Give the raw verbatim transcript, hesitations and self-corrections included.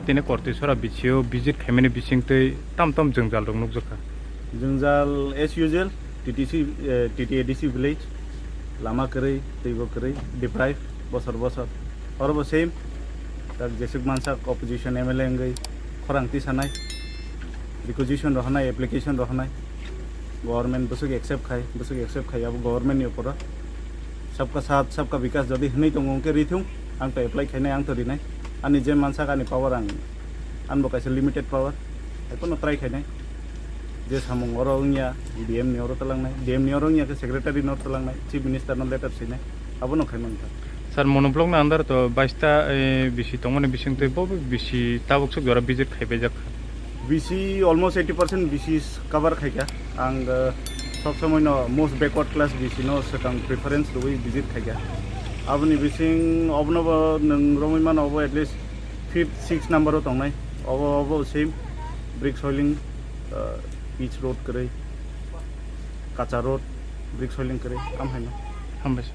Tini Kortisora B C O visit khaimani bisingtwi tam tam jwngjal rok nukjakha. Jwngjal as usual, T T C, eh, T T A D C village, lama kwrwi, twibo kwrwi, deprive, bosor bosor. Orobo same, tak jesuk mansak opposition M L A wngwi khorang tisanai, requisition rohornai, application rohornai, government bwswk accept khai, bwswk accept khai abo government ni opor o. Sabka saath, sabka bikas jodi hwnwi tongo hwnkhe rithung, ang to apply khainai, ang to rinai. Ani je mansak ani power ang, anbo kaisa limited power, haiphano try khainai. Je samung oro wngya, D M ni oro twlangnai, D M ni oro wngya khe secretary no twlangnai, chief minister no letter sinai, abono khaimani kha. Sir, Monoblock ni under to baista, eh, B C tongmani bisingtwi bo B C tabuk swk jora visit khaibaijak kha. B C almost eighty percent B C cover khaikha. Ang, eh, sob somoi no most backward class B C no swkang preference rwi visit khaikha. Aboni bising obono bo nwng romwi mano obo at least fifth, sixth number o tongnai. Obo, obo same brick soiling, eh, pitch road kwrwi, kacha road, brick soiling kwrwi, am haino. Hambai sir.